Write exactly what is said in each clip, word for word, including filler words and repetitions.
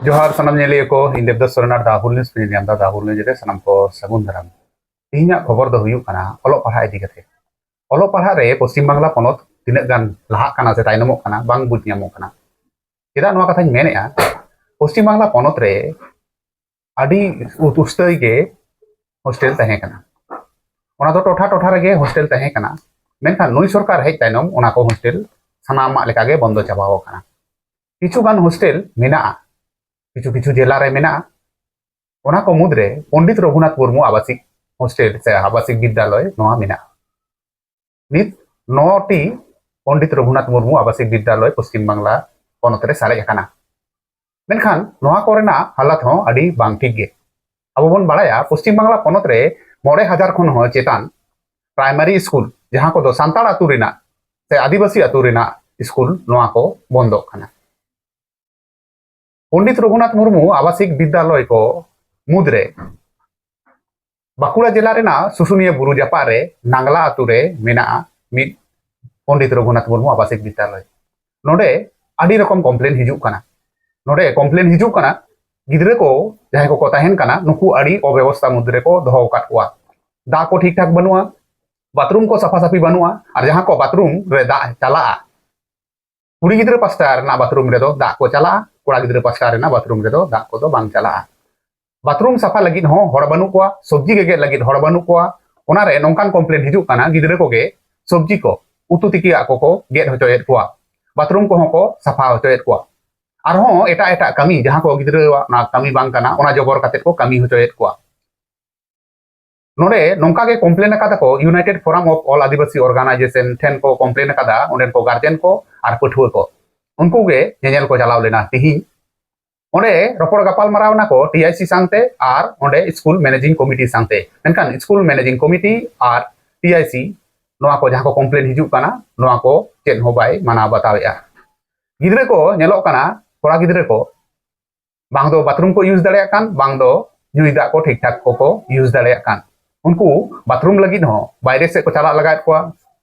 ᱡᱚᱦᱟᱨ ᱥᱟᱱᱟᱢ ᱧᱮᱞᱤᱭᱟᱹ ᱠᱚ, ᱤᱧ ᱫᱮᱵᱫᱟᱥ ᱥᱚᱨᱮᱱ ᱟᱨ ᱫᱟ ᱦᱩᱞ ᱱᱤᱭᱩᱡᱽ ᱯᱮ ᱧᱮᱞ ᱧᱟᱢ ᱮᱫᱟ᱾ ᱫᱟ ᱦᱩᱞ ᱱᱤᱭᱩᱡᱽ ᱨᱮ ᱥᱟᱱᱟᱢ ᱠᱚ ᱥᱟᱹᱜᱩᱱ ᱫᱟᱨᱟᱢ᱾ ᱛᱮᱦᱮᱧᱟᱜ ᱠᱷᱚᱵᱚᱨ ᱫᱚ ᱦᱩᱭᱩᱜ ᱠᱟᱱᱟ ᱚᱞᱚᱜ ᱯᱟᱲᱦᱟᱜ ᱤᱫᱤ ᱠᱟᱛᱮ᱾ ᱚᱞᱚᱜ ᱯᱟᱲᱦᱟᱜ ᱨᱮ ᱯᱚᱥᱪᱤᱢ ᱵᱟᱝᱞᱟ ᱯᱚᱱᱚᱛ ᱛᱤᱱᱟᱹᱜ ᱜᱟᱱ ᱞᱟᱦᱟᱜ ᱠᱟᱱᱟ ᱥᱮ ᱛᱟᱭᱱᱚᱢᱚᱜ ᱠᱟᱱᱟ, ᱵᱟᱝ ᱵᱩᱡᱽ ᱧᱟᱢᱚᱜ ᱠᱟᱱᱟ᱾ ᱪᱮᱫᱟᱜ ᱱᱚᱣᱟ ᱠᱟᱛᱷᱟᱧ ᱢᱮᱱᱮᱫᱼᱟ? ᱯᱚᱥᱪᱤᱢ ᱵᱟᱝᱞᱟ ᱯᱚᱱᱚᱛ ᱨᱮ ᱟᱹᱰᱤ ᱩᱥᱛᱟᱹᱭ ᱜᱮ ᱦᱳᱥᱴᱮᱞ ᱛᱟᱦᱮᱸ ᱠᱟᱱᱟ᱾ ᱚᱱᱟ ᱫᱚ ᱴᱚᱴᱷᱟ ᱴᱚᱴᱷᱟ ᱨᱮᱜᱮ ᱦᱳᱥᱴᱮᱞ ᱛᱟᱦᱮᱸ ᱠᱟᱱᱟ᱾ ᱢᱮᱱᱠᱷᱟᱱ ᱱᱩᱭ ᱥᱚᱨᱠᱟᱨ ᱦᱮᱡ ᱛᱟᱭᱱᱚᱢ ᱚᱱᱟ ᱠᱚ ᱦᱳᱥᱴᱮᱞ ᱥᱟᱱᱟᱢᱟᱜ ᱞᱮᱠᱟᱜᱮ ᱵᱚᱱᱫᱚ ᱪᱟᱵᱟᱣ ᱟᱠᱟᱱᱟ᱾ ᱠᱤᱪᱷᱩ ᱜᱟᱱ ᱦᱳᱥᱴᱮᱞ ᱢᱮᱱᱟᱜᱼᱟ, ᱠᱤᱪᱷᱩ ᱠᱤᱪᱷᱩ ᱡᱮᱞᱟ ᱨᱮ ᱢᱮᱱᱟᱜᱼᱟ᱾ ᱚᱱᱟ ᱠᱚ ᱢᱩᱫᱽᱨᱮ ᱯᱚᱱᱰᱤᱛ ᱨᱚᱜᱷᱩᱱᱟᱛᱷ ᱢᱩᱨᱢᱩ ᱟᱵᱟᱥᱤᱠ ᱦᱳᱥᱴᱮᱞ ᱥᱮ ᱟᱵᱟᱥᱤᱠ ᱵᱤᱫᱽᱫᱟᱞᱚᱭ ᱱᱚᱣᱟ ᱢᱮᱱᱟᱜᱼᱟ᱾ ᱱᱤᱛ ᱱᱚ ᱴᱤ ᱯᱚᱱᱰᱤᱛ ᱨᱚᱜᱷᱩᱱᱟᱛᱷ ᱢᱩᱨᱢᱩ ᱟᱵᱟᱥᱤᱠ ᱵᱤᱫᱽᱫᱟᱞᱚᱭ ᱯᱚᱥᱪᱤᱢ ᱵᱟᱝᱞᱟ ᱯᱚᱱᱚᱛ ᱨᱮ ᱥᱟᱨᱮᱡ ᱟᱠᱟᱱᱟ᱾ ᱢᱮᱱᱠᱷᱟᱱ ᱱᱚᱣᱟ ᱠᱚᱨᱮᱱᱟᱜ ᱦᱟᱞᱚᱛ ᱦᱚᱸ ᱟᱹᱰᱤ ᱵᱟᱝ ᱴᱷᱤᱠ ᱜᱮ᱾ ᱟᱵᱚ ᱵᱚᱱ ᱵᱟᱲᱟᱭᱟ, ᱯᱚᱥᱪᱤᱢ ᱵᱟᱝᱞᱟ ᱯᱚᱱᱚᱛ ᱨᱮ ᱢᱚᱬᱮ ᱦᱟᱡᱟᱨ ᱠᱷᱚᱱ ᱦᱚᱸ ᱪᱮᱛᱟᱱ ᱯᱨᱟᱭᱢᱟᱨᱤ ᱥᱠᱩᱞ, ᱡᱟᱦᱟᱸ ᱠᱚᱫᱚ ᱥᱟᱱᱛᱟᱲ ᱟᱹᱛᱩ ᱨᱮᱱᱟᱜ ᱥᱮ ᱟᱹᱫᱤᱵᱟᱹᱥᱤ ᱟᱹᱛᱩ ᱨᱮᱱᱟᱜ ᱥᱠᱩᱞ, ᱱᱚᱣᱟ ᱠᱚ ᱵᱚᱱᱫᱚᱜ ᱠᱟᱱᱟ᱾ ᱯᱚᱱᱰᱤᱛ ᱨᱚᱜᱷᱩᱱᱟᱛᱷ ᱢᱩᱨᱢᱩ ᱟᱵᱟᱥᱤᱠ ᱵᱤᱫᱽᱫᱟᱞᱚᱭ ᱠᱚ ᱢᱩᱫᱽᱨᱮ ᱵᱟᱸᱠᱩᱲᱟ ᱡᱮᱞᱟ ᱨᱮᱱᱟᱜ ᱥᱩᱥᱩᱱᱤᱭᱟᱹ ᱵᱩᱨᱩ ᱡᱟᱯᱟᱜ ᱨᱮ ᱱᱟᱝᱞᱟ ᱟᱹᱛᱩ ᱨᱮ ᱢᱮᱱᱟᱜᱼᱟ ᱢᱤᱫ ᱯᱚᱱᱰᱤᱛ ᱨᱚᱜᱷᱩᱱᱟᱛᱷ ᱢᱩᱨᱢᱩ ᱟᱵᱟᱥᱤᱠ ᱵᱤᱫᱽᱫᱟᱞᱚᱭ᱾ ᱱᱚᱰᱮ ᱟᱹᱰᱤ ᱨᱚᱠᱚᱢ ᱠᱚᱢᱯᱞᱮᱱ ᱦᱤᱡᱩᱜ ᱠᱟᱱᱟ᱾ ᱱᱚᱰᱮ ᱠᱚᱢᱯᱞᱮᱱ ᱦᱤᱡᱩᱜ ᱠᱟᱱᱟ, ᱜᱤᱫᱽᱨᱟᱹ ᱠᱚ ᱡᱟᱦᱟᱸᱭ ᱠᱚᱠᱚ ᱛᱟᱦᱮᱱ ᱠᱟᱱᱟ, ᱱᱩᱠᱩ ᱟᱹᱰᱤ ᱚᱵᱮᱵᱚᱥᱛᱷᱟ ᱢᱚᱫᱽᱫᱷᱮ ᱨᱮᱠᱚ ᱫᱚᱦᱚ ᱟᱠᱟᱫ ᱠᱚᱣᱟ᱾ ᱫᱟᱜ ᱠᱚ ᱴᱷᱤᱠ ᱴᱷᱟᱠ ᱵᱟᱹᱱᱩᱜᱼᱟ, ᱵᱟᱛᱷᱨᱩᱢ ᱠᱚ ᱥᱟᱯᱷᱟ ᱥᱟᱯᱷᱤ ᱵᱟᱹᱱᱩᱜᱼᱟ, ᱟᱨ ᱡᱟᱦᱟᱸ ᱠᱚ ᱵᱟᱛᱷᱨᱩᱢ ᱨᱮ ᱫᱟᱜ ᱪᱟᱞᱟᱜᱼᱟ, ᱠᱩᱲᱤ ᱜᱤᱫᱽᱨᱟᱹ ᱯᱟᱥᱴᱟ ᱨᱮᱱᱟᱜ ᱵᱟᱛᱷᱨᱩᱢ ᱨᱮᱫᱚ ᱫᱟᱜ ᱠᱚ ᱪᱟᱞᱟᱜᱼᱟ, ᱠᱚᱲᱟ ᱜᱤᱫᱽᱨᱟᱹ ᱯᱟᱥᱴᱟ ᱨᱮᱱᱟᱜ ᱵᱟᱛᱷᱨᱩᱢ ᱨᱮᱫᱚ ᱫᱟᱜ ᱠᱚᱫᱚ ᱵᱟᱝ ᱪᱟᱞᱟᱜᱼᱟ᱾ ᱵᱟᱛᱷᱨᱩᱢ ᱥᱟᱯᱷᱟ ᱞᱟᱹᱜᱤᱫ ᱦᱚᱸ ᱦᱚᱲ ᱵᱟᱹᱱᱩᱜ ᱠᱚᱣᱟ, ᱥᱚᱵᱽᱡᱤ ᱜᱮᱜᱮᱫ ᱞᱟᱹᱜᱤᱫ ᱦᱚᱲ ᱵᱟᱹᱱᱩᱜ ᱠᱚᱣᱟ᱾ ᱚᱱᱟᱨᱮ ᱱᱚᱝᱠᱟᱱ ᱠᱚᱢᱯᱞᱮᱱ ᱦᱤᱡᱩᱜ ᱠᱟᱱᱟ, ᱜᱤᱫᱽᱨᱟᱹ ᱠᱚᱜᱮ ᱥᱚᱵᱽᱡᱤ ᱠᱚ, ᱩᱛᱩ ᱛᱤᱠᱤᱭᱟᱜ ᱠᱚᱠᱚ ᱜᱮᱫ ᱦᱚᱪᱚᱭᱮᱫ ᱠᱚᱣᱟ, ᱵᱟᱛᱷᱨᱩᱢ ᱠᱚᱦᱚᱸ ᱠᱚ ᱥᱟᱯᱷᱟ ᱦᱚᱪᱚᱭᱮᱫ ᱠᱚᱣᱟ᱾ ᱟᱨᱦᱚᱸ ᱮᱴᱟᱜ ᱮᱴᱟᱜ ᱠᱟᱹᱢᱤ, ᱡᱟᱦᱟᱸ ᱠᱚ ᱜᱤᱫᱽᱨᱟᱹᱣᱟᱜ ᱚᱱᱟ ᱠᱟᱹᱢᱤ ᱵᱟᱝ ᱠᱟᱱᱟ, ᱚᱱᱟ ᱡᱚᱵᱚᱨ ᱠᱟᱛᱮᱫ ᱠᱚ ᱠᱟᱹᱢᱤ ᱦᱚᱪᱚᱭᱮᱫ ᱠᱚᱣᱟ᱾ ᱱᱚᱰᱮ ᱱᱚᱝᱠᱟ ᱜᱮ ᱠᱚᱢᱯᱞᱮᱱ ᱟᱠᱟᱫᱟ ᱠᱚ, United Forum of All Adivasi Organization ᱴᱷᱮᱱ ᱠᱚ ᱠᱚᱢᱯᱞᱮᱱ ᱟᱠᱟᱫᱟ, ᱚᱸᱰᱮᱱ ᱠᱚ ᱜᱟᱨᱡᱮᱱ ᱠᱚ ᱟᱨ ᱯᱟᱹᱴᱷᱩᱣᱟᱹ ᱠᱚ᱾ ᱩᱱᱠᱩ ᱜᱮ ᱧᱮᱧᱮᱞ ᱠᱚ ᱪᱟᱞᱟᱣ ᱞᱮᱱᱟ ᱛᱤᱦᱤᱧ᱾ ᱚᱸᱰᱮ ᱨᱚᱯᱚᱲ ᱜᱟᱯᱟᱞ ᱢᱟᱨᱟᱣ ᱮᱱᱟ ᱠᱚ ᱴᱤ ᱟᱭ ᱥᱤ ᱥᱟᱶᱛᱮ ᱟᱨ ᱚᱸᱰᱮ ᱥᱠᱩᱞ ᱢᱮᱱᱮᱡᱤᱝ ᱠᱚᱢᱤᱴᱤ ᱥᱟᱶᱛᱮ᱾ ᱢᱮᱱᱠᱷᱟᱱ ᱥᱠᱩᱞ ᱢᱮᱱᱮᱡᱤᱝ ᱠᱚᱢᱤᱴᱤ ᱟᱨ ᱴᱤ ᱟᱭ ᱥᱤ ᱱᱚᱣᱟ ᱠᱚ ᱡᱟᱦᱟᱸ ᱠᱚ ᱠᱚᱢᱯᱞᱮᱱ ᱦᱤᱡᱩᱜ ᱠᱟᱱᱟ, ᱱᱚᱣᱟ ᱠᱚ ᱪᱮᱫ ᱦᱚᱸ ᱵᱟᱭ ᱢᱟᱱᱟᱣ ᱵᱟᱛᱟᱣᱮᱫᱼᱟ᱾ ᱜᱤᱫᱽᱨᱟᱹ ᱠᱚ ᱧᱮᱞᱚᱜ ᱠᱟᱱᱟ, ᱠᱚᱲᱟ ᱜᱤᱫᱽᱨᱟᱹ ᱠᱚ ᱵᱟᱝ ᱫᱚ ᱵᱟᱛᱷᱨᱩᱢ ᱠᱚ ᱤᱭᱩᱡᱽ ᱫᱟᱲᱮᱭᱟᱜ ᱠᱟᱱ, ᱵᱟᱝ ᱫᱚ ᱧᱩᱭ ᱫᱟᱜ ᱠᱚ ᱴᱷᱤᱠ ᱴᱷᱟᱠ ᱠᱚᱠᱚ ᱤᱭᱩᱡᱽ ᱫᱟᱲᱮᱭᱟᱜ ᱠᱟᱱ᱾ ᱩᱱᱠᱩ ᱵᱟᱛᱷᱨᱩᱢ ᱞᱟᱹᱜᱤᱫ ᱦᱚᱸ ᱵᱟᱭᱨᱮ ᱥᱮᱫ ᱠᱚ ᱪᱟᱞᱟᱜ ᱞᱟᱜᱟᱣᱮᱫ ᱠᱚᱣᱟ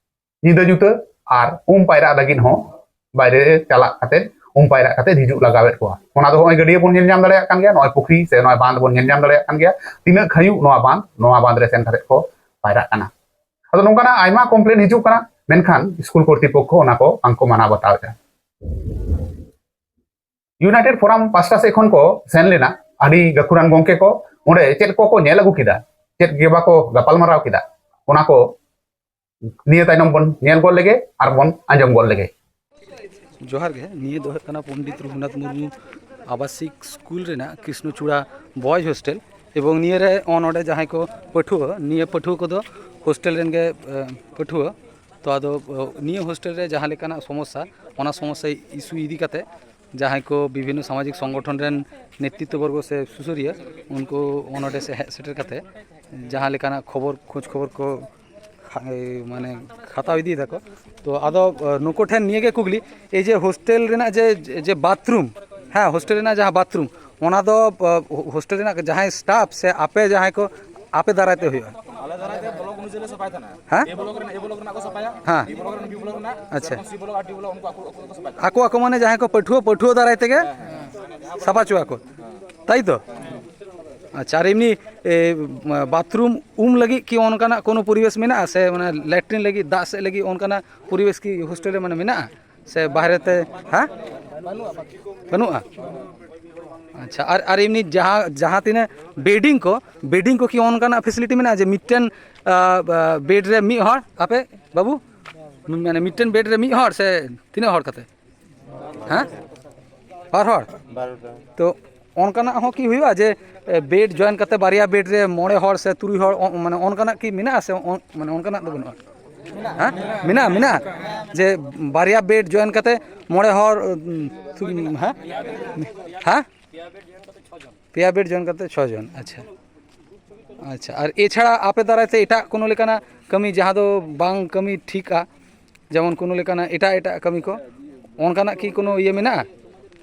ᱧᱤᱫᱟᱹ ᱧᱩᱛᱟᱹ, ᱟᱨ ᱩᱢ ᱯᱟᱭᱨᱟᱜ ᱞᱟᱹᱜᱤᱫ ᱦᱚᱸ ᱵᱟᱭᱨᱮ ᱪᱟᱞᱟᱜ ᱠᱟᱛᱮ ᱩᱢ ᱯᱟᱭᱨᱟᱜ ᱠᱟᱛᱮ ᱦᱤᱡᱩᱜ ᱞᱟᱜᱟᱣᱮᱫ ᱠᱚᱣᱟ᱾ ᱚᱱᱟ ᱫᱚ ᱱᱚᱜᱼᱚᱭ ᱜᱟᱹᱰᱭᱟᱹ ᱵᱚᱱ ᱧᱮᱞ ᱧᱟᱢ ᱫᱟᱲᱮᱭᱟᱜ ᱠᱟᱱ ᱜᱮᱭᱟ, ᱱᱚᱜᱼᱚᱭ ᱯᱩᱠᱷᱨᱤ ᱥᱮ ᱱᱚᱜᱼᱚᱭ ᱵᱟᱸᱫᱷ ᱵᱚᱱ ᱧᱮᱞ ᱧᱟᱢ ᱫᱟᱲᱮᱭᱟᱜ ᱠᱟᱱ ᱜᱮᱭᱟ, ᱛᱤᱱᱟᱹᱜ ᱠᱷᱟᱹᱭᱩᱜ ᱱᱚᱣᱟ ᱵᱟᱸᱫᱷ, ᱱᱚᱣᱟ ᱵᱟᱸᱫᱷ ᱨᱮ ᱥᱮᱱ ᱠᱟᱛᱮ ᱠᱚ ᱯᱟᱭᱨᱟᱜ ᱠᱟᱱᱟ᱾ ᱟᱫᱚ ᱱᱚᱝᱠᱟᱱᱟᱜ ᱟᱭᱢᱟ complain ᱦᱤᱡᱩᱜ ᱠᱟᱱᱟ, ᱢᱮᱱᱠᱷᱟᱱ ᱥᱠᱩᱞ ᱠᱚᱨᱛᱤᱯᱚᱠᱠᱷᱚ ᱚᱱᱟ ᱠᱚ ᱵᱟᱝᱠᱚ ᱢᱟᱱᱟᱣ ᱵᱟᱛᱟᱣᱮᱫᱟ᱾ United Forum ᱯᱟᱥᱴᱟ ᱥᱮᱫ ᱠᱷᱚᱱ ᱠᱚ ᱥᱮᱱ ᱞᱮᱱᱟ, ᱟᱹᱰᱤ ᱜᱟᱹᱠᱷᱩᱲᱟᱱ ᱜᱚᱢᱠᱮ ᱠᱚ ᱚᱸᱰᱮ ᱪᱮᱫ ᱠᱚᱠᱚ ᱧᱮᱞ ᱟᱹᱜᱩ ᱠᱮᱫᱟ, ᱪᱮᱫ ᱜᱮ ᱵᱟᱠᱚ ᱜᱟᱯᱟᱞᱢᱟᱨᱟᱣ ᱠᱮᱫᱟ, ᱚᱱᱟ ᱠᱚ ᱱᱤᱭᱟᱹ ᱛᱟᱭᱱᱚᱢ ᱵᱚᱱ ᱧᱮᱞ ᱜᱚᱫ ᱞᱮᱜᱮ ᱟᱨ ᱵᱚᱱ ᱟᱸᱡᱚᱢ ᱜᱚᱫ ᱞᱮᱜᱮ᱾ ᱡᱚᱦᱟᱨ ᱜᱮ᱾ ᱱᱤᱭᱟᱹ ᱫᱚ ᱦᱩᱭᱩᱜ ᱠᱟᱱᱟ ᱯᱚᱱᱰᱤᱛ ᱨᱚᱜᱷᱩᱱᱟᱛᱷ ᱢᱩᱨᱢᱩ ᱟᱵᱟᱥᱤᱠ ᱥᱠᱩᱞ ᱨᱮᱱᱟᱜ ᱠᱨᱤᱥᱱᱚᱪᱩᱲᱟ boys hostel, ᱮᱵᱚᱝ ᱱᱤᱭᱟᱹ ᱨᱮ ᱱᱚᱰᱮ ᱡᱟᱦᱟᱸᱭ ᱠᱚ ᱯᱟᱹᱴᱷᱩᱣᱟᱹ, ᱱᱤᱭᱟᱹ ᱯᱟᱹᱴᱷᱩᱣᱟᱹ ᱠᱚᱫᱚ hostel ᱨᱮᱱ ᱜᱮ, ᱮ, ᱯᱟᱹᱴᱷᱩᱣᱟᱹ᱾ ᱛᱚ ᱟᱫᱚ, ᱮ, ᱱᱤᱭᱟᱹ hostel ᱨᱮ ᱡᱟᱦᱟᱸ ᱞᱮᱠᱟᱱᱟᱜ ᱥᱚᱢᱚᱥᱥᱟ, ᱚᱱᱟ ᱥᱚᱢᱚᱥᱥᱟ issue ᱤᱫᱤ ᱠᱟᱛᱮ ᱡᱟᱦᱟᱸᱭ ᱠᱚ ᱵᱤᱵᱷᱤᱱᱱᱚ ᱥᱟᱢᱟᱡᱤᱠ ᱥᱚᱝᱜᱚᱴᱷᱚᱱ ᱨᱮᱱ ᱱᱮᱛᱨᱤᱛᱵᱚᱨᱜᱚ ᱥᱮ ᱥᱩᱥᱟᱹᱨᱤᱭᱟᱹ, ᱩᱱᱠᱩ ᱱᱚᱰᱮ ᱥᱮ ᱦᱮᱡ ᱥᱮᱴᱮᱨ ᱠᱟᱛᱮ ᱡᱟᱦᱟᱸ ᱞᱮᱠᱟᱱᱟᱜ ᱠᱷᱚᱵᱚᱨ, ᱠᱷᱳᱡᱽ ᱠᱷᱚᱵᱚᱨ ᱠᱚ ᱦᱟ-, ᱮ, ᱢᱟᱱᱮ ᱦᱟᱛᱟᱣ ᱤᱫᱤᱭ ᱫᱟᱠᱚ᱾ ᱛᱚ ᱟᱫᱚ, ᱮ, ᱱᱩᱠᱩ ᱴᱷᱮᱱ ᱱᱤᱭᱟᱹ ᱜᱮ ᱠᱩᱠᱞᱤ, ᱮᱭ ᱡᱮ hostel ᱨᱮᱱᱟᱜ ᱡᱮ, ᱡᱮ bathroom, ᱦᱮᱸ, hostel ᱨᱮᱱᱟᱜ ᱡᱟᱦᱟᱸ bathroom, ᱚᱱᱟ ᱫᱚ, ᱮ, hostel ᱨᱮᱱᱟᱜ ᱡᱟᱦᱟᱸᱭ staff ᱥᱮ ᱟᱯᱮ ᱡᱟᱦᱟᱸᱭ ᱠᱚ, ᱟᱯᱮ ᱫᱟᱨᱟᱭ ᱛᱮ ᱦᱩᱭᱩᱜᱼᱟ? ᱟᱞᱮ ᱫᱟᱨᱟᱭ ᱛᱮ ᱵᱞᱚᱠ ᱚᱱᱩᱡᱟᱭᱤ ᱞᱮ ᱥᱟᱯᱷᱟᱭ ᱛᱟᱦᱮᱱᱟ᱾ ᱦᱮᱸ? A ᱵᱞᱚᱠ ᱨᱮᱱᱟᱜ A ᱵᱞᱚᱠ ᱨᱮᱱᱟᱜ ᱠᱚ ᱥᱟᱯᱷᱟᱭᱟ, ᱦᱮᱸ᱾ B ᱵᱞᱚᱠ ᱨᱮᱱᱟᱜ B ᱵᱞᱚᱠ ᱨᱮᱱᱟᱜ, ᱟᱪᱪᱷᱟ᱾ C ᱵᱞᱚᱠ ᱟᱨ D ᱵᱞᱚᱠ ᱩᱱᱠᱩ ᱟᱠᱚ ᱟᱠᱚ ᱛᱮᱠᱚ ᱥᱟᱯᱷᱟᱭ ᱛᱟᱦᱮᱱᱟ᱾ ᱟᱠᱚ ᱟᱠᱚ ᱢᱟᱱᱮ ᱡᱟᱦᱟᱸᱭ ᱠᱚ ᱯᱟᱹᱴᱷᱩᱣᱟᱹ, ᱯᱟᱹᱴᱷᱩᱣᱟᱹ ᱫᱟᱨᱟᱭ ᱛᱮᱜᱮ ᱥᱟᱯᱷᱟ ᱦᱚᱪᱚᱣᱟ ᱠᱚ, ᱛᱟᱭ ᱛᱚ? ᱟᱪᱪᱷᱟ, ᱟᱨ ᱮᱢᱱᱤ, ᱮ, bathroom ᱩᱢ ᱞᱟᱹᱜᱤᱫ ᱠᱤ ᱚᱱᱠᱟᱱᱟᱜ ᱠᱳᱱᱳ ᱯᱚᱨᱤᱵᱮᱥ ᱢᱮᱱᱟᱜᱼᱟ ᱥᱮ, ᱢᱟᱱᱮ, latrine ᱞᱟᱹᱜᱤᱫ, ᱫᱟᱜ ᱥᱮᱫ ᱞᱟᱹᱜᱤᱫ ᱚᱱᱠᱟᱱᱟᱜ ᱯᱚᱨᱤᱵᱮᱥ ᱠᱤ hostel ᱨᱮ, ᱢᱟᱱᱮ, ᱢᱮᱱᱟᱜᱼᱟ ᱥᱮ ᱵᱟᱦᱨᱮ ᱛᱮ? ᱦᱮᱸ, ᱵᱟᱹᱱᱩᱜᱼᱟ᱾ ᱟᱪᱪᱷᱟ, ᱟᱨ, ᱟᱨ ᱮᱢᱱᱤ ᱡᱟᱦᱟᱸ, ᱡᱟᱦᱟᱸ ᱛᱤᱱᱟᱹᱜ bedding ᱠᱚ, bedding ᱠᱚ ᱠᱤ ᱚᱱᱠᱟᱱᱟᱜ facility ᱢᱮᱱᱟᱜᱼᱟ ᱡᱮ ᱢᱤᱫᱴᱮᱱ, ᱟ, ᱟ, bed ᱨᱮ ᱢᱤᱫ ᱦᱚᱲ, ᱟᱯᱮ ᱵᱟᱹᱵᱩ, ᱢᱟᱱᱮ, ᱢᱤᱫᱴᱮᱱ bed ᱨᱮ ᱢᱤᱫ ᱦᱚᱲ ᱥᱮ ᱛᱤᱱᱟᱹᱜ ᱦᱚᱲ ᱠᱟᱛᱮ? ᱦᱮᱸ? ᱵᱟᱨ ᱦᱚᱲ? ᱵᱟᱨᱚᱴᱟ᱾ ᱛᱚ ᱚᱱᱠᱟᱱᱟᱜ ᱦᱚᱸ ᱠᱤ ᱦᱩᱭᱩᱜᱼᱟ ᱡᱮ, ᱮ, bed join ᱠᱟᱛᱮ ᱵᱟᱨᱭᱟ bed ᱨᱮ ᱢᱚᱬᱮ ᱦᱚᱲ ᱥᱮ ᱛᱩᱨᱩᱭ ᱦᱚᱲ, ᱚ-, ᱢᱟᱱᱮ ᱚᱱᱠᱟᱱᱟᱜ ᱠᱤ ᱢᱮᱱᱟᱜᱼᱟ ᱥᱮ ᱚ-, ᱢᱟᱱᱮ ᱚᱱᱠᱟᱱᱟᱜ ᱫᱚ ᱵᱟᱹᱱᱩᱜᱼᱟ? ᱦᱮᱸ? ᱢᱮᱱᱟᱜᱼᱟ, ᱢᱮᱱᱟᱜᱼᱟ᱾ ᱡᱮ ᱵᱟᱨᱭᱟ bed join ᱠᱟᱛᱮ ᱢᱚᱬᱮ ᱦᱚᱲ, ᱩᱢ, ᱦᱮᱸ? ᱦᱮᱸ? ᱯᱮᱭᱟ bed join ᱠᱟᱛᱮ ᱪᱷᱚ ᱡᱚᱱ, ᱟᱪᱪᱷᱟ᱾ ᱟᱪᱪᱷᱟ, ᱟᱨ ᱮᱪᱷᱟᱲᱟ ᱟᱯᱮ ᱫᱟᱨᱟᱭ ᱛᱮ ᱮᱴᱟᱜ ᱠᱳᱱᱳ ᱞᱮᱠᱟᱱᱟᱜ ᱠᱟᱹᱢᱤ ᱡᱟᱦᱟᱸ ᱫᱚ ᱵᱟᱝ ᱠᱟᱹᱢᱤ ᱴᱷᱤᱠᱟ, ᱡᱮᱢᱚᱱ ᱠᱳᱱᱳ ᱞᱮᱠᱟᱱᱟᱜ ᱮᱴᱟᱜ ᱮᱴᱟᱜ ᱠᱟᱹᱢᱤ ᱠᱚ, ᱚᱱᱠᱟᱱᱟᱜ ᱠᱤ ᱠᱳᱱᱳ ᱤᱭᱟᱹ ᱢᱮᱱᱟᱜᱼᱟ?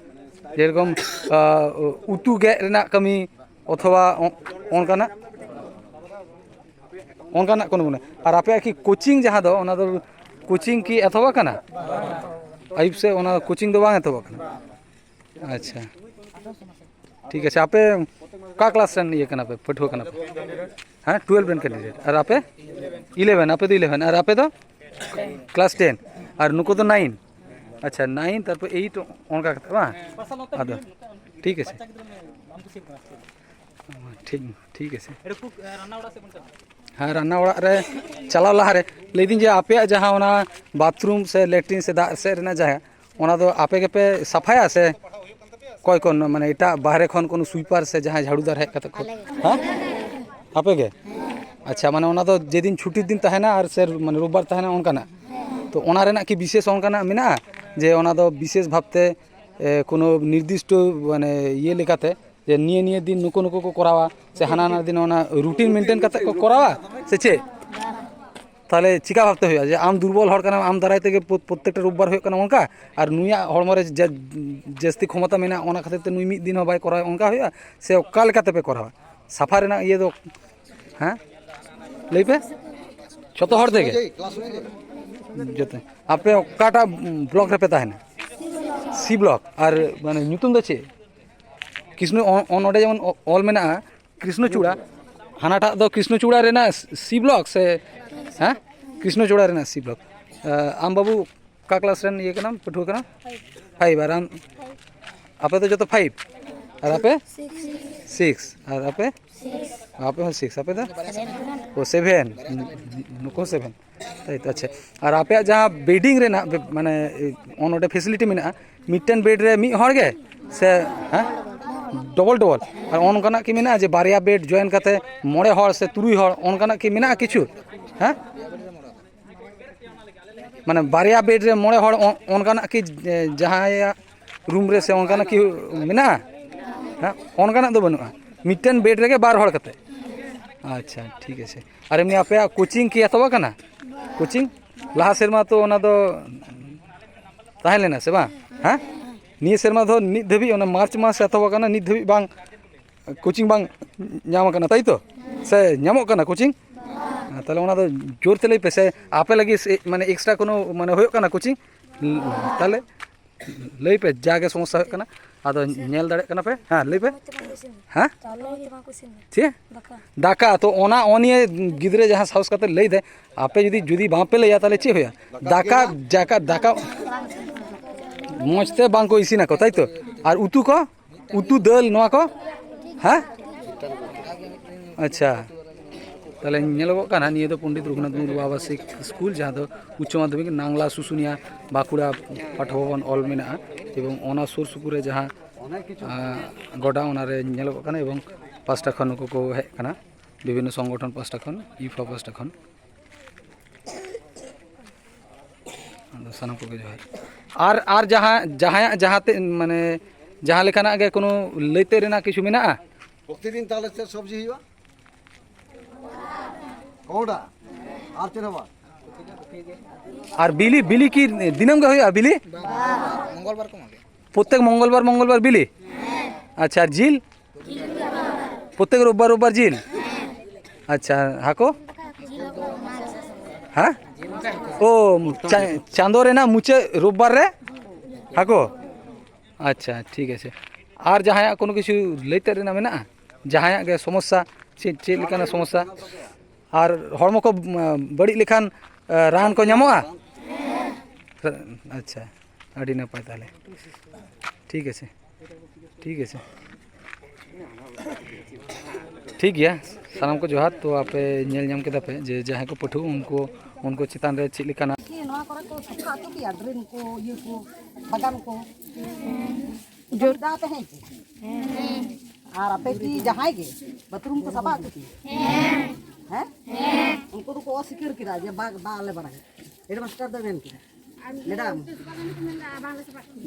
ᱡᱮᱨᱚᱠᱚᱢ, ᱟ, ᱩᱛᱩ ᱜᱮᱫ ᱨᱮᱱᱟᱜ ᱠᱟᱹᱢᱤ ᱚᱛᱷᱚᱵᱟ ᱚ-, ᱚᱱᱠᱟᱱᱟᱜ, ᱚᱱᱠᱟᱱᱟᱜ ᱠᱳᱱᱳ ᱢᱟᱱᱮ? ᱟᱨ ᱟᱯᱮᱭᱟᱜ ᱠᱤ coaching ᱡᱟᱦᱟᱸ ᱫᱚ, ᱚᱱᱟ ᱫᱚ coaching ᱠᱤ ᱮᱛᱚᱦᱚᱵ ᱟᱠᱟᱱᱟ? ᱟᱹᱭᱩᱵ ᱥᱮᱫ ᱚᱱᱟ ᱠᱳᱪᱤᱝ ᱫᱚ ᱵᱟᱝ ᱮᱛᱚᱦᱚᱵᱚᱜ ᱠᱟᱱᱟ? ᱟᱪᱪᱷᱟ, ᱴᱷᱤᱠ ᱟᱪᱷᱮ᱾ ᱟᱯᱮ ᱚᱠᱟ ᱠᱞᱟᱥ ᱨᱮᱱ ᱤᱭᱟᱹ ᱠᱟᱱᱟ ᱯᱮ, ᱯᱟᱹᱴᱷᱩᱣᱟᱹ ᱠᱟᱱᱟ ᱯᱮ? ᱦᱮᱸ, ᱴᱩᱭᱮᱞᱵᱷ ᱨᱮᱱ ᱠᱮᱱᱰᱤᱰᱮᱴ᱾ ᱟᱨ ᱟᱯᱮ? ᱤᱞᱮᱵᱷᱮᱱ᱾ ᱟᱯᱮ ᱫᱚ ᱤᱞᱮᱵᱷᱮᱱ᱾ ᱟᱨ ᱟᱯᱮ ᱫᱚ? Class ten. ᱟᱨ ᱱᱩᱠᱩ ᱫᱚ ᱱᱟᱭᱤᱱ᱾ ᱟᱪᱪᱷᱟ, ᱱᱟᱭᱤᱱ, ᱛᱟᱨᱯᱚᱨ ᱮᱭᱤᱴ, ᱚᱱᱠᱟ ᱠᱟᱛᱮ ᱵᱟᱝ? ᱟᱫᱚ ᱴᱷᱤᱠ ᱟᱪᱷᱮ, ᱴᱷᱤᱠ, ᱴᱷᱤᱠ ᱟᱪᱷᱮ᱾ ᱦᱮᱸ, ᱨᱟᱱᱱᱟ ᱚᱲᱟᱜ ᱨᱮ ᱪᱟᱞᱟᱣ ᱞᱟᱦᱟᱨᱮ ᱞᱟᱹᱭᱫᱟᱹᱧ ᱡᱮ, ᱟᱯᱮᱭᱟᱜ ᱡᱟᱦᱟᱸ ᱚᱱᱟ ᱵᱟᱛᱷᱨᱩᱢ ᱥᱮ ᱞᱮᱴᱨᱤᱱ ᱥᱮ ᱫᱟᱜ ᱥᱮᱫ ᱨᱮᱱᱟᱜ ᱡᱟᱭᱜᱟ, ᱚᱱᱟ ᱫᱚ ᱟᱯᱮ ᱜᱮᱯᱮ ᱥᱟᱯᱷᱟᱭᱟ ᱥᱮ ᱚᱠᱚᱭ ᱠᱚ, ᱢᱟᱱᱮ ᱮᱴᱟᱜ ᱵᱟᱦᱨᱮ ᱠᱷᱚᱱ ᱠᱳᱱᱳ ᱥᱩᱭᱯᱟᱨ ᱥᱮ ᱡᱟᱦᱟᱸᱭ ᱡᱷᱟᱲᱩᱫᱟᱨ ᱦᱮᱡ ᱠᱟᱛᱮ ᱠᱚ? ᱟᱞᱮ ᱜᱮ᱾ ᱦᱮᱸ, ᱟᱯᱮ ᱜᱮ? ᱟᱪᱪᱷᱟ, ᱢᱟᱱᱮ ᱚᱱᱟ ᱫᱚ ᱡᱮᱫᱤᱱ ᱪᱷᱩᱴᱤ ᱫᱤᱱ ᱛᱟᱦᱮᱱᱟ ᱟᱨ ᱥᱮ ᱢᱟᱱᱮ ᱨᱳᱵᱵᱟᱨ ᱛᱟᱦᱮᱱᱟ ᱚᱱᱠᱟᱱᱟᱜ? ᱛᱚ ᱚᱱᱟ ᱨᱮᱱᱟᱜ ᱠᱤ ᱵᱤᱥᱮᱥ ᱚᱱᱠᱟᱱᱟᱜ ᱢᱮᱱᱟᱜᱼᱟ ᱡᱮ ᱚᱱᱟ ᱫᱚ ᱵᱤᱥᱮᱥ ᱵᱷᱟᱵᱽᱛᱮ, ᱮ, ᱠᱳᱱᱳ ᱱᱤᱨᱫᱤᱥᱴᱚ ᱢᱟᱱᱮ ᱤᱭᱟᱹ ᱞᱮᱠᱟᱛᱮ ᱡᱮ ᱱᱤᱭᱟᱹ ᱱᱤᱭᱟᱹ ᱫᱤᱱ ᱱᱩᱠᱩ ᱱᱩᱠᱩ ᱠᱚ ᱠᱚᱨᱟᱣᱟ ᱥᱮ ᱦᱟᱱᱟ ᱦᱟᱱᱟ ᱫᱤᱱ ᱚᱱᱟ ᱨᱩᱴᱤᱱ ᱢᱮᱱᱴᱮᱱ ᱠᱟᱛᱮ ᱠᱚ ᱠᱚᱨᱟᱣᱟ ᱥᱮ ᱪᱮᱫ? ᱛᱟᱦᱚᱞᱮ ᱪᱤᱠᱟ ᱵᱷᱟᱵᱽᱛᱮ ᱦᱩᱭᱩᱜᱼᱟ ᱡᱮ ᱟᱢ ᱫᱩᱨᱵᱚᱞ ᱦᱚᱲ ᱠᱟᱱᱟᱢ, ᱟᱢ ᱫᱟᱨᱟᱭ ᱛᱮᱜᱮ ᱯᱨᱚ-, ᱯᱨᱚᱛᱛᱮᱠᱴᱟ ᱨᱳᱵᱵᱟᱨ ᱦᱩᱭᱩᱜ ᱠᱟᱱᱟ ᱚᱱᱠᱟ, ᱟᱨ ᱱᱩᱭᱟᱜ ᱦᱚᱲᱢᱚ ᱨᱮ ᱡᱟ-, ᱡᱟᱹᱥᱛᱤ ᱠᱷᱚᱢᱚᱛᱟ ᱢᱮᱱᱟᱜᱼᱟ, ᱚᱱᱟ ᱠᱷᱟᱹᱛᱤᱨ ᱛᱮ ᱱᱩᱭ ᱢᱤᱫ ᱫᱤᱱ ᱦᱚᱸ ᱵᱟᱭ ᱠᱚᱨᱟᱣᱟ, ᱚᱱᱠᱟ ᱦᱩᱭᱩᱜᱼᱟ? ᱥᱮ ᱚᱠᱟ ᱞᱮᱠᱟ ᱛᱮᱯᱮ ᱠᱚᱨᱟᱣᱟ ᱥᱟᱯᱷᱟ ᱨᱮᱱᱟᱜ ᱤᱭᱟᱹ ᱫᱚ? ᱦᱮᱸ, ᱞᱟᱹᱭ ᱯᱮ᱾ ᱡᱚᱛᱚ ᱦᱚᱲ ᱛᱮᱜᱮ? ᱡᱚᱛᱚ᱾ ᱟᱯᱮ ᱚᱠᱟᱴᱟᱜ ᱵᱞᱚᱠ ᱨᱮᱯᱮ ᱛᱟᱦᱮᱱᱟ? ᱥᱤ ᱵᱞᱚᱠ᱾ ᱟᱨ ᱢᱟᱱᱮ ᱧᱩᱛᱩᱢ ᱫᱚ ᱪᱮᱫ? ᱠᱨᱤᱥᱱᱚ, ᱚ-, ᱚ-, ᱱᱚᱰᱮ ᱡᱮᱢᱚᱱ ᱚ-, ᱚᱞ ᱢᱮᱱᱟᱜᱼᱟ ᱠᱨᱤᱥᱱᱚᱪᱩᱲᱟ, ᱦᱟᱱᱟᱴᱟᱜ ᱫᱚ ᱠᱨᱤᱥᱱᱚᱪᱩᱲᱟ ᱨᱮᱱᱟᱜ ᱥᱤ ᱵᱞᱚᱠ ᱥᱮ? ᱦᱮᱸ, ᱠᱨᱤᱥᱱᱚᱪᱩᱲᱟ ᱨᱮᱱᱟᱜ ᱥᱤ ᱵᱞᱚᱠ᱾ ᱟᱢ ᱵᱟᱹᱵᱩ ᱚᱠᱟ ᱠᱞᱟᱥ ᱨᱮᱱ ᱤᱭᱟᱹ ᱠᱟᱱᱟᱢ, ᱯᱟᱹᱴᱷᱩᱣᱟᱹ ᱠᱟᱱᱟᱢ? ᱯᱷᱟᱭᱤᱵᱷ᱾ ᱟᱨ ᱟᱢ? ᱟᱯᱮ ᱫᱚ ᱡᱚᱛᱚ ᱯᱷᱟᱭᱤᱵᱷ? ᱟᱨ ᱟᱯᱮ? ᱥᱤᱠᱥ᱾ ᱟᱨ ᱟᱯᱮ? ᱟᱯᱮ ᱦᱚᱸ ᱥᱤᱠᱥ᱾ ᱟᱯᱮ ᱫᱚ? ᱚ, ᱥᱮᱵᱷᱮᱱ᱾ ᱱᱩᱠᱩ ᱦᱚᱸ ᱥᱮᱵᱷᱮᱱ᱾ ᱛᱟᱭ ᱛᱚ, ᱟᱪᱪᱷᱟ᱾ ᱟᱨ ᱟᱯᱮᱭᱟᱜ ᱡᱟᱦᱟᱸ ᱵᱮᱰᱤᱝ ᱨᱮᱱᱟᱜ ᱵᱮ-, ᱢᱟᱱᱮ, ᱚ-, ᱱᱚᱰᱮ ᱯᱷᱮᱥᱤᱞᱤᱴᱤ ᱢᱮᱱᱟᱜᱼᱟ, ᱢᱤᱫᱴᱮᱱ ᱵᱮᱰ ᱨᱮ ᱢᱤᱫ ᱦᱚᱲ ᱜᱮ ᱥᱮ? ᱦᱮᱸ, ᱰᱚᱵᱚᱞ ᱰᱚᱵᱚᱞ᱾ ᱟᱨ ᱚᱱᱠᱟᱱᱟᱜ ᱠᱤ ᱢᱮᱱᱟᱜᱼᱟ ᱡᱮ ᱵᱟᱨᱭᱟ ᱵᱮᱰ ᱡᱚᱭᱮᱱ ᱠᱟᱛᱮ ᱢᱚᱬᱮ ᱦᱚᱲ ᱥᱮ ᱛᱩᱨᱩᱭ ᱦᱚᱲ, ᱚᱱᱠᱟᱱᱟᱜ ᱠᱤ ᱢᱮᱱᱟᱜᱼᱟ ᱠᱤᱪᱷᱩ? ᱦᱮᱸ, ᱢᱟᱱᱮ ᱵᱟᱨᱭᱟ ᱵᱮᱰ ᱨᱮ ᱢᱚᱬᱮ ᱦᱚᱲ, ᱚ-, ᱚᱱᱠᱟᱱᱟᱜ ᱠᱤ, ᱮ, ᱡᱟᱦᱟᱸᱭᱟᱜ ᱨᱩᱢ ᱨᱮ ᱥᱮ ᱚᱱᱠᱟᱱᱟᱜ ᱠᱤ ᱢᱮᱱᱟᱜᱼᱟ? ᱦᱮᱸ, ᱚᱱᱠᱟᱱᱟᱜ ᱫᱚ ᱵᱟᱹᱱᱩᱜᱼᱟ, ᱢᱤᱫᱴᱮᱱ ᱵᱮᱰ ᱨᱮᱜᱮ ᱵᱟᱨ ᱦᱚᱲ ᱠᱟᱛᱮ᱾ ᱟᱪᱪᱷᱟ, ᱴᱷᱤᱠ ᱟᱪᱷᱮ᱾ ᱟᱨ ᱮᱢᱱᱤ ᱟᱯᱮᱭᱟᱜ ᱠᱳᱪᱤᱝ ᱠᱤ ᱮᱛᱚᱦᱚᱵ ᱟᱠᱟᱱᱟ? ᱠᱳᱪᱤᱝ ᱞᱟᱦᱟ ᱥᱮᱨᱢᱟ ᱛᱚ ᱚᱱᱟ ᱫᱚ ᱛᱟᱦᱮᱸ ᱞᱮᱱᱟ ᱥᱮ ᱵᱟᱝ? ᱦᱮᱸ, ᱱᱤᱭᱟᱹ ᱥᱮᱨᱢᱟ ᱫᱚ ᱱᱤᱛ ᱫᱷᱟᱹᱵᱤᱡ, ᱚᱱᱟ ᱢᱟᱨᱪ ᱢᱟᱥ ᱮᱛᱚᱦᱚᱵ ᱟᱠᱟᱱᱟ, ᱱᱤᱛ ᱫᱷᱟᱹᱵᱤᱡ ᱵᱟᱝ ᱠᱳᱪᱤᱝ ᱵᱟᱝ ᱧᱟᱢ ᱟᱠᱟᱱᱟ, ᱛᱟᱭ ᱛᱚ? ᱥᱮ ᱧᱟᱢᱚᱜ ᱠᱟᱱᱟ ᱠᱳᱪᱤᱝ? ᱦᱮᱸ, ᱛᱟᱦᱚᱞᱮ ᱚᱱᱟ ᱫᱚ ᱡᱳᱨ ᱛᱮ ᱞᱟᱹᱭ ᱯᱮ, ᱥᱮ ᱟᱯᱮ ᱞᱟᱹᱜᱤᱫ ᱥᱮ, ᱢᱟᱱᱮ, ᱮᱠᱥᱴᱨᱟ ᱠᱳᱱᱳ, ᱢᱟᱱᱮ, ᱦᱩᱭᱩᱜ ᱠᱟᱱᱟ ᱠᱳᱪᱤᱝ? ᱛᱟᱦᱚᱞᱮ ᱞᱟᱹᱭ ᱯᱮ, ᱡᱟᱜᱮ ᱥᱚᱢᱚᱥᱥᱟ ᱦᱩᱭᱩᱜ ᱠᱟᱱᱟ᱾ ᱟᱫᱚ ᱧᱮᱞ ᱫᱟᱲᱮᱭᱟᱜ ᱠᱟᱱᱟ ᱯᱮ? ᱦᱮᱸ, ᱞᱟᱹᱭ ᱯᱮ᱾ ᱦᱮᱸ? ᱪᱮᱫ? ᱫᱟᱠᱟ᱾ ᱛᱚ ᱚᱱᱟ, ᱚ ᱱᱤᱭᱮ ᱜᱤᱫᱽᱨᱟᱹ ᱡᱟᱦᱟᱸ ᱥᱟᱦᱚᱥ ᱠᱟᱛᱮ ᱞᱟᱹᱭ ᱫᱟᱭ, ᱟᱯᱮ ᱡᱩᱫᱤ, ᱡᱩᱫᱤ ᱵᱟᱝ ᱯᱮ ᱞᱟᱹᱭᱟ, ᱛᱟᱦᱚᱞᱮ ᱪᱮᱫ ᱦᱩᱭᱩᱜᱼᱟ? ᱫᱟᱠᱟ, ᱡᱟᱠᱟ, ᱫᱟᱠᱟ ᱢᱚᱡᱽ ᱛᱮ ᱵᱟᱝ ᱠᱚ ᱤᱥᱤᱱᱟᱠᱚ, ᱛᱟᱭ ᱛᱚ? ᱟᱨ ᱩᱛᱩ ᱠᱚ, ᱩᱛᱩ, ᱫᱟᱹᱞ, ᱱᱚᱣᱟ ᱠᱚ? ᱦᱮᱸ? ᱟᱪᱪᱷᱟ, ᱛᱟᱦᱚᱞᱮ ᱧᱮᱞᱚᱜᱚᱜ ᱠᱟᱱᱟ, ᱱᱤᱭᱟᱹ ᱫᱚ ᱯᱚᱱᱰᱤᱛ ᱨᱚᱜᱷᱩᱱᱟᱛᱷ ᱢᱩᱨᱢᱩ ᱟᱵᱟᱥᱤᱠ ᱥᱠᱩᱞ, ᱡᱟᱦᱟᱸ ᱫᱚ ᱩᱪᱪᱚ ᱢᱟᱫᱽᱫᱷᱚᱢᱤᱠ ᱱᱟᱝᱞᱟ ᱥᱩᱥᱩᱱᱤᱭᱟ ᱵᱟᱸᱠᱩᱲᱟ ᱯᱟᱴᱷᱚ ᱵᱷᱚᱵᱚᱱ ᱚᱞ ᱢᱮᱱᱟᱜᱼᱟ᱾ ᱮᱵᱚᱝ ᱚᱱᱟ ᱥᱩᱨ ᱥᱩᱯᱩᱨ ᱨᱮ ᱡᱟᱦᱟᱸ, ᱟᱸ, ᱜᱚᱰᱟ, ᱚᱱᱟᱨᱮ ᱧᱮᱞᱚᱜᱚᱜ ᱠᱟᱱᱟ᱾ ᱮᱵᱚᱝ ᱯᱟᱥᱴᱟ ᱠᱷᱚᱱ ᱱᱩᱠᱩ ᱠᱚ ᱦᱮᱡ ᱟᱠᱟᱱᱟ, ᱵᱤᱵᱷᱤᱱᱱᱚ ᱥᱚᱝᱜᱚᱴᱷᱚᱱ ᱯᱟᱥᱴᱟ ᱠᱷᱚᱱ, ᱤᱭᱩᱯᱷᱟ ᱯᱟᱥᱴᱟ ᱠᱷᱚᱱ᱾ ᱟᱫᱚ ᱥᱟᱱᱟᱢ ᱠᱚᱜᱮ ᱡᱚᱦᱟᱨ᱾ ᱟᱨ, ᱟᱨ ᱡᱟᱦᱟᱸ, ᱡᱟᱦᱟᱸᱭᱟᱜ ᱡᱟᱦᱟᱸ ᱛᱮ, ᱢᱟᱱᱮ, ᱡᱟᱦᱟᱸ ᱞᱮᱠᱟᱱᱟᱜ ᱜᱮ ᱠᱳᱱᱳ ᱞᱟᱹᱭ ᱛᱮ ᱨᱮᱱᱟᱜ ᱠᱤᱪᱷᱩ ᱢᱮᱱᱟᱜᱼᱟ? ᱯᱨᱚᱛᱤᱫᱤᱱ ᱛᱟᱦᱚᱞᱮ ᱪᱮᱫ ᱥᱚᱵᱽᱡᱤ ᱦᱩᱭᱩᱜᱼᱟ? ᱠᱚᱸᱰᱷᱟ᱾ ᱟᱨ ᱪᱮᱫ ᱦᱚᱸ ᱵᱟᱝ? ᱟᱨ ᱵᱤᱞᱤ, ᱵᱤᱞᱤ ᱠᱤ ᱫᱤᱱᱟᱹᱢ ᱜᱮ ᱦᱩᱭᱩᱜᱼᱟ ᱵᱤᱞᱤ? ᱢᱚᱝᱜᱚᱞᱵᱟᱨ ᱠᱚ ᱮᱢᱟ ᱞᱮᱭᱟ᱾ ᱯᱨᱚᱛᱮᱠ ᱢᱚᱝᱜᱚᱞᱵᱟᱨ, ᱢᱚᱝᱜᱚᱞᱵᱟᱨ ᱵᱤᱞᱤ? ᱟᱪᱪᱷᱟ, ᱟᱨ ᱡᱤᱞ? ᱯᱨᱚᱛᱮᱠ ᱨᱳᱵᱵᱟᱨ, ᱨᱳᱵᱵᱟᱨ ᱡᱤᱞ? ᱟᱪᱪᱷᱟ, ᱦᱟᱹᱠᱩ? ᱦᱮᱸ? ᱳ, ᱪᱟ-, ᱪᱟᱸᱫᱳ ᱨᱮᱱᱟᱜ ᱢᱩᱪᱟᱹᱫ ᱨᱳᱵᱵᱟᱨ ᱨᱮ ᱦᱟᱹᱠᱩ? ᱟᱪᱪᱷᱟ, ᱴᱷᱤᱠ ᱟᱪᱷᱮ᱾ ᱟᱨ ᱡᱟᱦᱟᱸᱭᱟᱜ ᱠᱳᱱᱳ ᱠᱤᱪᱷᱩ ᱞᱟᱹᱭ ᱛᱮᱫ ᱨᱮᱱᱟᱜ ᱢᱮᱱᱟᱜᱼᱟ? ᱡᱟᱦᱟᱸᱭᱟᱜ ᱜᱮ ᱥᱚᱢᱚᱥᱥᱟ, ᱪᱮᱫ, ᱪᱮᱫ ᱞᱮᱠᱟᱱᱟᱜ ᱥᱚᱢᱚᱥᱥᱟ? ᱟᱨ ᱦᱚᱲᱢᱚ ᱠᱚ, ᱩᱢ, ᱵᱟᱹᱲᱤᱡ ᱞᱮᱠᱷᱟᱱ, ᱟ, ᱨᱟᱱ ᱠᱚ ᱧᱟᱢᱚᱜᱼᱟ? ᱟᱪᱪᱷᱟ, ᱟᱹᱰᱤ ᱱᱟᱯᱟᱭ ᱛᱟᱦᱚᱞᱮ᱾ ᱴᱷᱤᱠ ᱟᱪᱷᱮ, ᱴᱷᱤᱠ ᱟᱪᱷᱮ, ᱴᱷᱤᱠ ᱜᱮᱭᱟ᱾ ᱥᱟᱱᱟᱢ ᱠᱚ ᱡᱚᱦᱟᱨ᱾ ᱛᱚ ᱟᱯᱮ ᱧᱮᱞ ᱧᱟᱢ ᱠᱮᱫᱟ ᱯᱮ ᱡᱮ ᱡᱟᱦᱟᱸᱭ ᱠᱚ ᱯᱟᱹᱴᱷᱩᱣᱟᱹ, ᱩᱱᱠᱩ, ᱩᱱᱠᱩ ᱪᱮᱛᱟᱱ ᱨᱮ ᱪᱮᱫ ᱞᱮᱠᱟᱱᱟᱜ ᱱᱚᱣᱟ ᱠᱚᱨᱮ ᱠᱚ ᱥᱟᱯᱷᱟ ᱦᱚᱪᱚ ᱯᱮᱭᱟ, ᱰᱨᱮᱱ ᱠᱚ, ᱤᱭᱟᱹ ᱠᱚ, ᱵᱟᱜᱟᱱ ᱠᱚ? ᱡᱳᱨ ᱫᱟᱣ ᱛᱟᱦᱮᱸ ᱪᱮ? ᱟᱨ ᱟᱯᱮ ᱠᱤ ᱡᱟᱦᱟᱸᱭ ᱜᱮ ᱵᱟᱛᱷᱨᱩᱢ ᱠᱚ ᱥᱟᱯᱷᱟ ᱦᱚᱪᱚ ᱯᱮᱭᱟ? ᱦᱮᱸ? ᱩᱱᱠᱩ ᱫᱚᱠᱚ ᱚᱥᱤᱠᱟᱹᱨ ᱠᱮᱫᱟ ᱡᱮ ᱵᱟ-, ᱵᱟᱞᱮ ᱵᱟᱲᱟᱭᱟ᱾ ᱦᱮᱰᱢᱟᱥᱴᱟᱨ ᱫᱚᱭ ᱢᱮᱱ ᱠᱮᱫᱟ, "ᱢᱮᱰᱟᱢ,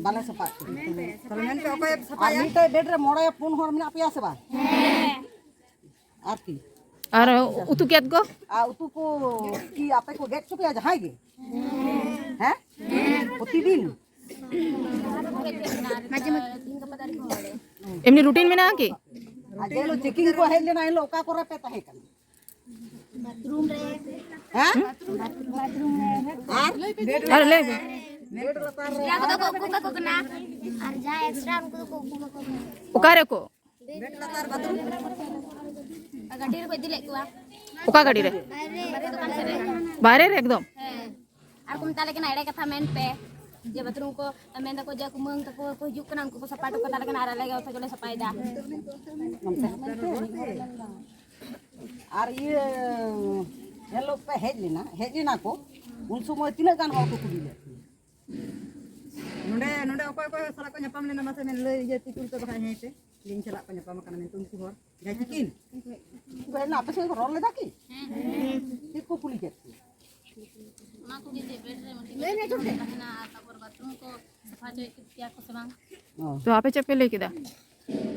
ᱵᱟᱞᱮ ᱥᱟᱯᱷᱟ ᱦᱚᱪᱚ ᱯᱮᱭᱟ᱾ ᱛᱟᱦᱞᱮ ᱢᱮᱱ ᱯᱮ, ᱚᱠᱚᱭᱮ ᱥᱟᱯᱷᱟᱭᱟ?" ᱟᱨ ᱢᱤᱫᱴᱮᱡ ᱵᱮᱰ ᱨᱮ ᱢᱚᱬᱮ ᱯᱩᱱ ᱦᱚᱲ ᱢᱮᱱᱟᱜ ᱯᱮᱭᱟ ᱥᱮ ᱵᱟᱝ? ᱟᱨ ᱠᱤ? ᱟᱨ ᱩᱛᱩ ᱠᱮᱫ ᱠᱚ? ᱟᱨ ᱩᱛᱩ ᱠᱚ ᱠᱤ ᱟᱯᱮ ᱠᱚ ᱜᱮᱫ ᱦᱚᱪᱚ ᱯᱮᱭᱟ ᱡᱟᱦᱟᱸᱭ ᱜᱮ? ᱦᱮᱸ? ᱯᱨᱚᱛᱤᱫᱤᱱ? ᱮᱢᱱᱤ ᱨᱩᱴᱤᱱ ᱢᱮᱱᱟᱜᱼᱟ ᱠᱤ? ᱟᱨ ᱡᱮ ᱦᱤᱞᱳᱜ ᱪᱮᱠᱤᱝ ᱠᱚ ᱦᱮᱡ ᱞᱮᱱᱟ, ᱮᱱ ᱦᱤᱞᱳᱜ ᱚᱠᱟ ᱠᱚᱨᱮ ᱯᱮ ᱛᱟᱦᱮᱸ ᱠᱟᱱᱟ? ᱦᱮᱸ? ᱟᱨ? ᱟᱨ ᱞᱟᱹᱭ ᱵᱮᱱ᱾ ᱡᱟᱦᱟᱸ ᱠᱚᱫᱚ ᱠᱚ ᱩᱠᱩ ᱠᱟᱠᱚ ᱠᱟᱱᱟ᱾ ᱟᱨ ᱡᱟᱦᱟᱸ ᱮᱠᱥᱴᱨᱟ, ᱩᱱᱠᱩ ᱫᱚᱠᱚ ᱩᱠᱩ ᱠᱟᱠᱚ ᱠᱟᱱᱟ᱾ ᱚᱠᱟ ᱨᱮᱠᱚ? ᱜᱟᱹᱰᱤ ᱨᱮᱠᱚ ᱤᱫᱤ ᱞᱮᱫ ᱠᱚᱣᱟ᱾ ᱚᱠᱟ ᱜᱟᱹᱰᱤ ᱨᱮ? ᱵᱟᱭᱨᱮ ᱫᱚᱠᱟᱱ ᱥᱮᱫ ᱨᱮ᱾ ᱵᱟᱭᱨᱮ ᱨᱮ ᱮᱠᱫᱚᱢ? ᱦᱮᱸ᱾ ᱟᱨ ᱠᱚ ᱢᱮᱛᱟ ᱞᱮ ᱠᱟᱱᱟ ᱮᱲᱮ ᱠᱟᱛᱷᱟ ᱢᱮᱱ ᱯᱮ, ᱡᱮ ᱵᱟᱛᱷᱨᱩᱢ ᱠᱚ ᱢᱮᱱ ᱫᱟᱠᱚ ᱡᱮ ᱠᱩᱢᱟᱹᱝ ᱛᱟᱠᱚ ᱠᱚ ᱦᱤᱡᱩᱜ ᱠᱟᱱᱟ, ᱩᱱᱠᱩ ᱠᱚ ᱥᱟᱯᱷᱟ ᱦᱚᱴᱚ ᱠᱟᱛᱟ ᱞᱮ ᱠᱟᱱᱟ ᱟᱨ ᱟᱞᱮ ᱜᱮ ᱚᱛᱷᱚᱪᱚ ᱞᱮ ᱥᱟᱯᱷᱟᱭᱮᱫᱟ᱾ ᱟᱨ ᱤᱭᱟᱹ ᱦᱮᱞᱳ ᱯᱮ ᱦᱮᱡ ᱞᱮᱱᱟ, ᱦᱮᱡ ᱞᱮᱱᱟ ᱠᱚ, ᱩᱱ ᱥᱚᱢᱚᱭ ᱛᱤᱱᱟᱹᱜ ᱜᱟᱱ ᱦᱚᱲ ᱠᱚ ᱠᱩᱞᱤ ᱞᱮᱫ ᱯᱮᱭᱟ? ᱱᱚᱰᱮ, ᱱᱚᱰᱮ ᱚᱠᱚᱭ ᱚᱠᱚᱭ ᱥᱟᱞᱟᱜ ᱠᱚ ᱧᱟᱯᱟᱢ ᱞᱮᱱᱟ, ᱢᱟᱥᱮ ᱢᱮᱱ ᱞᱟᱹᱭ ᱤᱭᱟᱹ ᱛᱤ ᱠᱩᱞ ᱯᱮ ᱵᱟᱠᱷᱟᱡ, ᱦᱮᱸ ᱥᱮ? ᱤᱧ ᱥᱟᱞᱟᱜ ᱠᱚ ᱧᱟᱯᱟᱢ ᱟᱠᱟᱱᱟ ᱢᱮᱱᱛᱮ ᱩᱱᱠᱩ ᱦᱚᱲ᱾ ᱡᱟᱦᱟᱸᱭ ᱪᱤᱠᱤᱱ? ᱩᱱᱠᱩ ᱦᱮᱡ ᱞᱮᱱᱟ, ᱟᱯᱮ ᱥᱮᱫ ᱠᱚ ᱨᱚᱲ ᱞᱮᱫᱟ ᱠᱤ? ᱪᱮᱫ ᱠᱚ ᱠᱩᱞᱤ ᱠᱮᱫ ᱯᱮᱭᱟ? ᱚᱱᱟ ᱠᱚᱜᱮ ᱡᱮ ᱵᱮᱰ ᱨᱮ ᱢᱤᱫᱴᱤᱡ ᱛᱟᱦᱮᱱᱟ, ᱟᱨ ᱛᱟᱨᱯᱚᱨ ᱵᱟᱛᱷᱨᱩᱢ ᱠᱚ ᱥᱟᱯᱷᱟ ᱦᱚᱪᱚᱭᱮᱫ ᱯᱮᱭᱟ ᱠᱚ ᱥᱮ ᱵᱟᱝ? ᱚ᱾ ᱛᱚ ᱟᱯᱮ ᱪᱮᱫ ᱯᱮ ᱞᱟᱹᱭ ᱠᱮᱫᱟ?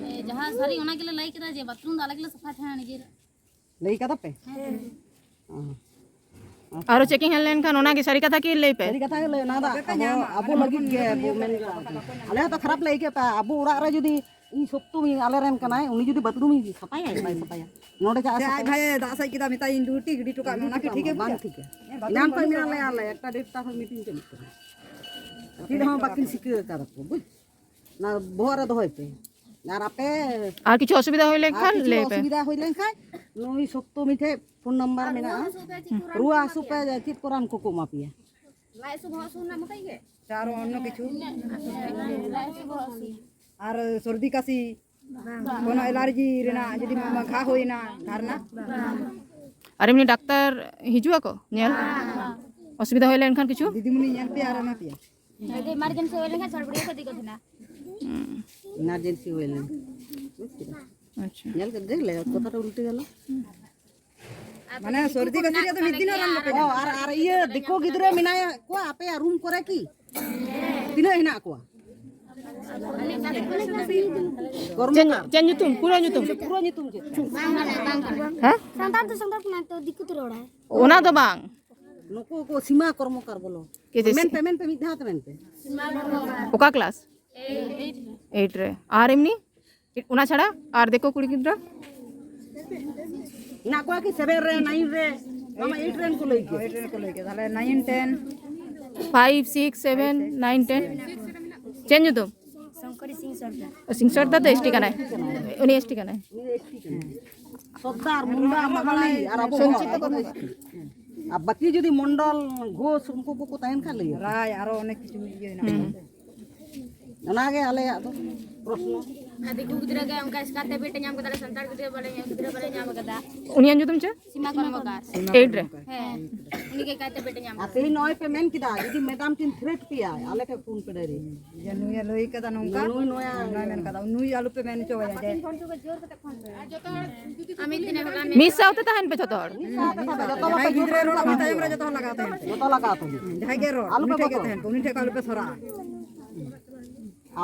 ᱮ, ᱡᱟᱦᱟᱸ ᱥᱟᱹᱨᱤ ᱚᱱᱟ ᱜᱮᱞᱮ ᱞᱟᱹᱭ ᱠᱮᱫᱟ ᱡᱮ ᱵᱟᱛᱷᱨᱩᱢ ᱫᱚ ᱟᱞᱮ ᱜᱮᱞᱮ ᱥᱟᱯᱷᱟᱭ ᱛᱟᱦᱮᱱᱟ ᱱᱤᱡᱮᱨ᱾ ᱞᱟᱹᱭ ᱠᱟᱫᱟ ᱯᱮ? ᱦᱮᱸ᱾ ᱚ᱾ ᱟᱨᱚ ᱪᱮᱠᱤᱝ ᱦᱮᱡ ᱞᱮᱱᱠᱷᱟᱱ ᱚᱱᱟᱜᱮ ᱥᱟᱹᱨᱤ ᱠᱟᱛᱷᱟ ᱠᱤ ᱞᱟᱹᱭ ᱯᱮ? ᱥᱟᱹᱨᱤ ᱠᱟᱛᱷᱟ ᱜᱮ ᱞᱟᱹᱭ, ᱚᱱᱟ ᱫᱚ ᱟᱵᱚ, ᱟᱵᱚ ᱞᱟᱹᱜᱤᱫ ᱜᱮ ᱵᱚ ᱢᱮᱱ ᱠᱟᱜᱼᱟ᱾ ᱟᱞᱮ ᱦᱚᱸᱛᱚ ᱠᱷᱟᱨᱟᱯ ᱞᱮ ᱟᱹᱭᱠᱟᱹᱣ ᱯᱮ, ᱟᱵᱚ ᱚᱲᱟᱜ ᱨᱮ ᱡᱩᱫᱤ ᱤᱧ ᱥᱚᱯᱛᱚᱢᱤ ᱟᱞᱮ ᱨᱮᱱ ᱠᱟᱱᱟᱭ, ᱩᱱᱤ ᱡᱩᱫᱤ ᱵᱟᱛᱷᱨᱩᱢ ᱥᱟᱯᱷᱟᱭᱟᱭ, ᱵᱟᱭ ᱥᱟᱯᱷᱟᱭᱟ? ᱱᱚᱰᱮ ᱪᱟᱜ ᱥᱮ ᱟᱡ ᱥᱟᱯᱷᱟᱭᱟ? ᱵᱷᱟᱭ ᱫᱟᱜ ᱥᱮᱡ ᱠᱮᱫᱟ, ᱢᱮᱛᱟᱭᱤᱧ ᱰᱤᱭᱩᱴᱤ ᱜᱤᱰᱤ ᱦᱚᱴᱚ ᱠᱟᱜ ᱢᱮ, ᱚᱱᱟ ᱠᱤ ᱴᱷᱤᱠ ᱜᱮ ᱵᱟᱝ ᱵᱩᱡᱷᱟᱹᱜ? ᱴᱷᱤᱠᱟ᱾ ᱦᱮᱸ, ᱵᱟᱛᱷᱨᱩᱢ ᱮᱱᱟᱱ ᱠᱷᱚᱱ ᱵᱟᱹᱱᱩᱜ ᱢᱮᱱᱟᱜ ᱛᱟᱢᱟ᱾ ᱞᱮᱭᱟ ᱟᱞᱮ, ᱮᱠᱴᱟ ᱰᱮᱴᱴᱟ ᱠᱷᱚᱱ ᱢᱤᱴᱤᱝ ᱪᱟᱹᱞᱩᱜ ᱠᱟᱱᱟ᱾ ᱪᱮᱫ ᱦᱚᱸ ᱵᱟᱹᱠᱤᱱ ᱥᱤᱠᱟᱹ ᱟᱠᱟᱫᱟ ᱠᱚ, ᱵᱩᱡᱽ? ᱚᱱᱟ ᱵᱚᱦᱚᱜ ᱨᱮ ᱫᱚᱦᱚᱭ ᱯᱮ᱾ ᱟᱨ ᱟᱯᱮ ᱟᱨ ᱠᱤᱪᱷᱩ ᱚᱥᱩᱵᱤᱫᱷᱟ ᱦᱩᱭ ᱟᱨ ᱞᱮᱱᱠᱷᱟᱱ ᱠᱤᱪᱷᱩ ᱞᱟᱹᱭ ᱯᱮ᱾ ᱚᱥᱩᱵᱤᱫᱷᱟ ᱦᱩᱭ ᱞᱮᱱᱠᱷᱟᱱ ᱱᱩᱭ ᱥᱚᱯᱛᱚᱢᱤ ᱴᱷᱮᱡ ᱯᱷᱳᱱ ᱱᱟᱢᱵᱟᱨ ᱢᱮᱱᱟᱜᱼᱟ᱾ ᱨᱩᱣᱟᱹ ᱦᱟᱹᱥᱩ ᱯᱮ ᱪᱮᱫ ᱠᱚ ᱨᱟᱱ ᱠᱚᱠᱚ ᱮᱢᱟ ᱯᱮᱭᱟ? ᱞᱟᱡ ᱦᱟᱹᱥᱩ ᱵᱚᱦᱚᱜ ᱦᱟᱹᱥᱩ ᱨᱮᱱᱟᱜ ᱢᱚᱛᱚᱡ ᱜᱮ? ᱥᱮ ᱟᱨᱚ ᱚᱱᱱᱚ ᱠᱤᱪᱷᱩ? ᱞᱟᱡ ᱦᱟᱹᱥᱩ ᱵᱚᱦᱚᱜ ᱦᱟᱹᱥᱩ᱾ ᱟᱨ ᱥᱚᱨᱫᱤ ᱠᱟᱥᱤ? ᱵᱟᱝ᱾ ᱠᱳᱱᱳ ᱮᱞᱟᱨᱡᱤ ᱨᱮᱱᱟᱜ ᱡᱩᱫᱤ ᱜᱷᱟ ᱦᱩᱭᱱᱟ, ᱜᱷᱟ ᱨᱮᱱᱟᱜ? ᱵᱟᱝ᱾ ᱟᱨ ᱮᱢᱱᱤ ᱰᱟᱠᱛᱟᱨ ᱦᱤᱡᱩᱜ ᱟᱠᱚ ᱧᱮᱞ? ᱵᱟᱝ᱾ ᱚᱥᱩᱵᱤᱫᱷᱟ ᱦᱩᱭ ᱞᱮᱱᱠᱷᱟᱱ ᱠᱤᱪᱷᱩ? ᱫᱤᱫᱤᱢᱩᱱᱤ ᱧᱮᱞ ᱯᱮ ᱟᱨ ᱮᱢᱟ ᱯᱮᱭᱟ᱾ ᱡᱩᱫᱤ ᱮᱢᱟᱨᱡᱮᱱᱥᱤ ᱦᱩᱭ ᱞᱮᱱᱠᱷᱟᱱ ᱥᱚᱨᱵᱚᱨᱤᱭᱟᱹ ᱠᱚ ᱤᱫᱤ ᱠᱚ ᱛᱟᱦᱮᱱᱟ᱾ ᱦᱩᱸ᱾ ᱮᱢᱟᱨᱡᱮᱱᱥᱤ ᱦᱩᱭ ᱞᱮᱱᱠᱷᱟᱱ᱾ ᱵᱩᱡᱽ ᱠᱮᱫᱟ? ᱟᱪᱪᱷᱟ᱾ ᱧᱮᱞ ᱠᱮᱫ ᱫᱮ, ᱞᱮ ᱠᱚᱛᱷᱟᱴᱟ ᱩᱞᱴᱟᱹ ᱜᱮᱞᱟ᱾ ᱢᱟᱱᱮ ᱥᱚᱨᱫᱤ ᱠᱟᱥᱤ ᱨᱮᱭᱟᱜ ᱫᱚ ᱢᱤᱫ ᱫᱤᱱ ᱦᱚᱸ ᱨᱟᱱ ᱵᱟᱠᱚ ᱚ, ᱮᱢᱟ᱾ ᱟᱨ, ᱟᱨ ᱤᱭᱟᱹ ᱫᱤᱠᱩ ᱜᱤᱫᱽᱨᱟᱹ ᱢᱮᱱᱟᱭᱟ ᱠᱚᱣᱟ ᱟᱯᱮᱭᱟᱜ ᱨᱩᱢ ᱠᱚᱨᱮ ᱠᱤ? ᱛᱤᱱᱟᱹᱜ ᱦᱮᱱᱟᱜ ᱠᱚᱣᱟ? ᱪᱮᱫ, ᱠᱚᱨᱢᱚᱠᱟᱨ᱾ ᱪᱮᱫ ᱧᱩᱛᱩᱢ? ᱯᱩᱨᱟᱹ ᱧᱩᱛᱩᱢ? ᱯᱩᱨᱟᱹ ᱧᱩᱛᱩᱢ ᱪᱮᱫ? ᱦᱮᱸ? ᱥᱟᱱᱛᱟᱲ ᱫᱚ ᱥᱟᱱᱛᱟᱲ ᱠᱟᱱᱟ ᱛᱚ, ᱫᱤᱠᱩ ᱛᱮ ᱨᱚᱲᱟᱭ᱾ ᱚᱱᱟ ᱫᱚ ᱵᱟᱝ᱾ ᱱᱩᱠᱩ ᱠᱚ ᱥᱤᱢᱟ ᱠᱚᱨᱢᱚᱠᱟᱨ ᱵᱚᱞᱚ᱾ ᱠᱮ ᱡᱮ ᱢᱮᱱ ᱥᱤ- ᱯᱮ, ᱢᱮᱱ ᱯᱮ, ᱢᱤᱫ ᱫᱷᱟᱣ ᱛᱮ ᱢᱮᱱ ᱯᱮ᱾ ᱚᱠᱟ ᱠᱞᱟᱥ? ᱮᱭᱤᱴ ᱨᱮ᱾ ᱟᱨ ᱮᱢᱱᱤ? ᱚᱱᱟ ᱪᱷᱟᱲᱟ ᱟᱨ ᱫᱤᱠᱩ ᱠᱩᱲᱤ ᱜᱤᱫᱽᱨᱟᱹ? ᱢᱮᱱᱟᱜ ᱠᱚᱣᱟ ᱠᱤ ᱥᱮᱵᱷᱮᱱ ᱨᱮ, ᱱᱟᱭᱤᱱ ᱨᱮ? ᱢᱟᱢᱟ ᱮᱭᱤᱴ ᱨᱮᱱ ᱠᱚ ᱞᱟᱹᱭ ᱠᱮᱫ᱾ ᱮᱭᱤᱴ ᱨᱮᱱ ᱠᱚ ᱞᱟᱹᱭ ᱠᱮᱫ᱾ ᱛᱟᱦᱞᱮ ᱱᱟᱭᱤᱱ, ᱴᱮᱱ? ᱯᱷᱟᱭᱤᱵᱷ, ᱥᱤᱠᱥ, ᱥᱮᱵᱷᱮᱱ, ᱱᱟᱭᱤᱱ, ᱴᱮᱱ᱾ ᱪᱮᱫ ᱧᱩᱛᱩᱢ? ᱥᱚᱝᱠᱚᱨᱤ ᱥᱤᱝ ᱥᱚᱨᱫᱟᱨ᱾ ᱥᱤᱝ ᱥᱚᱨᱫᱟᱨ ᱫᱚ ᱮᱥᱴᱤ ᱠᱟᱱᱟᱭ᱾ ᱩᱱᱤ ᱮᱥᱴᱤ ᱠᱟᱱᱟᱭ᱾ ᱥᱚᱨᱫᱟᱨ ᱢᱩᱱᱰᱟ ᱢᱟᱜᱟᱞᱟᱭ ᱟᱨ ᱟᱵᱚ ᱦᱚᱲ᱾ ᱟᱨ ᱵᱟᱹᱠᱤ ᱡᱩᱫᱤ ᱢᱚᱱᱰᱚᱞ ᱜᱷᱳᱥ ᱩᱱᱠᱩ ᱠᱚᱠᱚ ᱛᱟᱦᱮᱱ ᱠᱷᱟᱱ ᱞᱟᱹᱭ ᱨᱟᱭ ᱟᱨᱚ ᱚᱱᱮᱠ ᱠᱤᱪᱷᱩ ᱤᱭᱟᱹ ᱦᱮᱱᱟᱜ ᱠᱚᱣᱟ᱾ ᱚᱱᱟᱜᱮ ᱟᱞᱮᱭᱟᱜ ᱫᱚ ᱯᱨᱚᱥᱱᱚ᱾ ᱟᱨ ᱫᱤᱠᱩ ᱜᱤᱫᱽᱨᱟᱹ ᱜᱮ ᱚᱱᱠᱟ ᱮᱥᱠᱟᱨ ᱛᱮ ᱵᱮᱴ ᱮ ᱧᱟᱢ ᱠᱟᱫᱟ, ᱥᱟᱱᱛᱟᱲ ᱜᱤᱫᱽᱨᱟᱹ ᱵᱟᱞᱮ ᱧᱟᱢ, ᱜᱤᱫᱽᱨᱟᱹ ᱵᱟᱞᱮ ᱧᱟᱢ ᱠᱟᱫᱟ᱾ ᱩᱱᱤᱭᱟᱜ ᱧᱩᱛᱩᱢ ᱪᱮᱫ? ᱥᱤᱢᱟ ᱠᱚᱨᱢᱚᱠᱟᱨ᱾ ᱮᱭᱤᱴ ᱨᱮ᱾ ᱦᱮᱸ, ᱩᱱᱤ ᱜᱮ ᱮᱠᱟᱭ ᱛᱮ ᱵᱮᱴ ᱮ ᱧᱟᱢ ᱟᱨ ᱠᱟᱫᱟ᱾ ᱛᱮᱦᱮᱧ ᱱᱚᱜᱼᱚᱭ ᱯᱮ ᱢᱮᱱ ᱠᱮᱫᱟ, ᱡᱩᱫᱤ ᱢᱮᱰᱟᱢ ᱠᱤᱱ ᱛᱷᱨᱮᱴ ᱯᱮᱭᱟ, ᱟᱞᱮ ᱴᱷᱮᱱ ᱯᱷᱳᱱ ᱯᱮ ᱰᱟᱭᱨᱮᱠᱴ᱾ ᱡᱮ ᱱᱩᱭᱮ ᱞᱟᱹᱭ ᱠᱟᱫᱟ ᱱᱚᱝᱠᱟ, ᱱᱩᱭ ᱱᱚᱭᱟ ᱱᱚᱭ ᱢᱮᱱ ᱠᱟᱫᱟ, ᱱᱩᱭ ᱟᱞᱚᱯᱮ ᱢᱮᱱ ᱦᱚᱪᱚ ᱟᱭᱟ ᱡᱮ ᱟᱨ ᱢᱤᱫ ᱫᱤᱱᱮ ᱦᱚᱞᱟ ᱢᱤᱫ ᱥᱟᱶᱛᱮ ᱛᱟᱦᱮᱱ ᱯᱮ ᱡᱷᱚᱛᱚ ᱦᱚᱲ᱾ ᱡᱚᱛᱚ ᱵᱟᱯᱮ ᱡᱟᱦᱟᱸᱭ ᱡᱚᱛᱚ ᱜᱤᱫᱽᱨᱟᱹ ᱨᱚᱲ ᱩᱱᱤ ᱛᱟᱭᱚᱢ ᱨᱮ ᱡᱚᱛᱚ ᱦᱚᱲ ᱞᱟᱜᱟᱣ ᱛᱟᱦᱮᱱ ᱯᱮ᱾ ᱡᱚᱛᱚ ᱞᱟᱜᱟᱣ ᱛᱟᱦᱮᱱ᱾ ᱡᱟᱦᱟᱸᱭ ᱜᱮ ᱨᱚᱲ, ᱟᱞᱚᱯᱮ ᱩᱱᱤ ᱴᱷᱮᱡ ᱜᱮ ᱵᱚᱛᱚᱨᱚᱜᱼᱟ᱾ ᱛᱟᱦᱮᱱ ᱯᱮ, ᱩᱱᱤ ᱴᱷᱮᱡ ᱠᱷᱚᱱ ᱟᱞᱚᱯᱮ ᱥᱚᱨᱟᱜᱼᱟ᱾